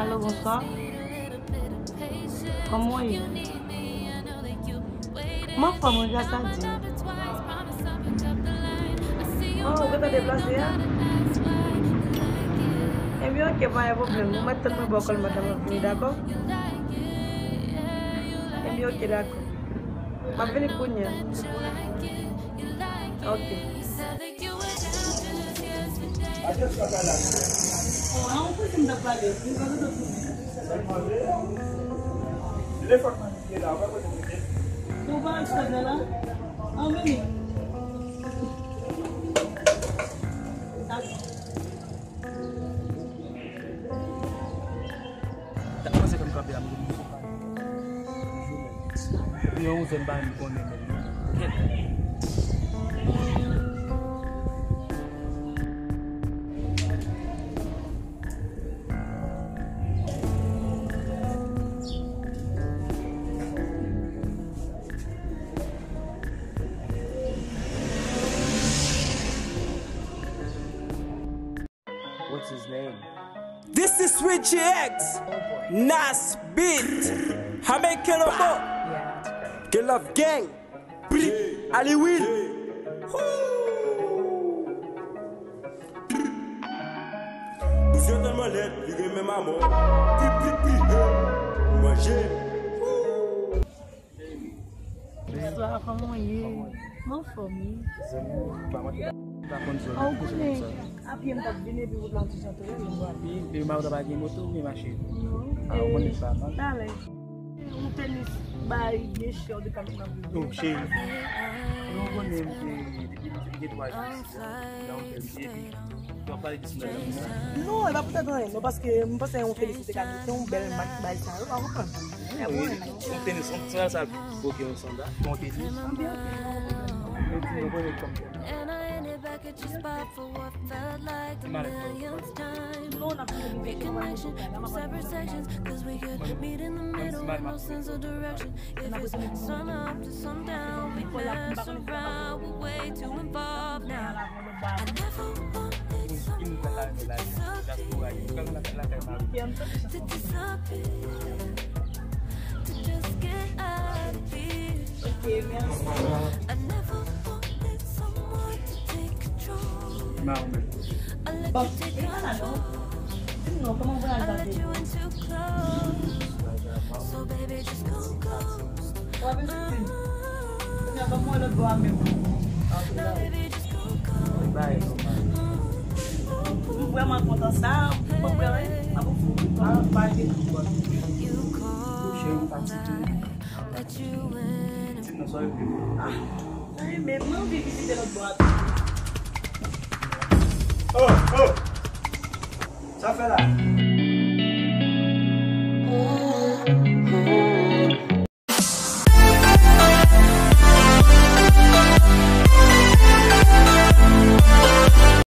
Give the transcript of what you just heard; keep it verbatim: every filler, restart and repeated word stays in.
Alo, bonswa. Kòman w ye? M anfòm wi, gras a Dye. Oh, ou gentan deplase a? Ebyen, oke, pa gen pwoblèm. Ou mèt tann mwen bò kòl madanm ap vini, dakò? Ebyen, oke, dakò. M ap vini kounye a. Oke. Telefòn mwen ki la, ou pa konnen kote. Ou pa wè sa la? An vini. Dakò. Sa k pase ke m kanpe la, m gen yon fo pale. Epi yon wouzen m pa menm konnen menm non. Kèt. What's his name? This is Richie X, Nas Beat, Jamaican Loco, Get Love Gang, Bri, Ali Will. Misye tèlman lèd, li gen menm amò. Pi, pi, pi, he. Manje. Bonswa, kòman w ye? M anfòm wi. Zanmi m pa manke pa konn zòn. Ah, ou konnen, a pye m t ap vin epi wout la ti jan tou, wi, m wè. Wi, epi m pa gen moto oubyen machin. Non. Ah, ou konnen sa, non? Talè. Ou tenis bay byen chè, ou te ka met nan vil. Non, cheri. Nou konnen m te, depi m te gen twa jou isi a, nan otèl m te ye. Non, e pa poutèt anyen, non, paske m panse yon tenis ou te ka mete, yon bèl mak bay sa yo, pa konprann. Wi, yon tenis, yon sandal sa, ok, yon sandal, yon tenis. Ok, ok, non, pa gen pwoblèm. Mwen di, mwen konnen kòm tèm. Malèt. Mwen di, malèt, mwen di, malèt. Mwen pa konnen si w pa konnen. Ok, mèsi. Bon, e pa la non. Di m non, kòman vwayaj la te ye? Wap esplike m. Kounye a ban m wè lòt bò a menm. M vrèman kontan sa. M pran prè, wi. M ap fou. Ah, pa gen tout bon. Cheri, m fatige. Pitit nan sòl. Ah, men m anvi vizite lòt bò a tou. Oh, oh. Sa fè la?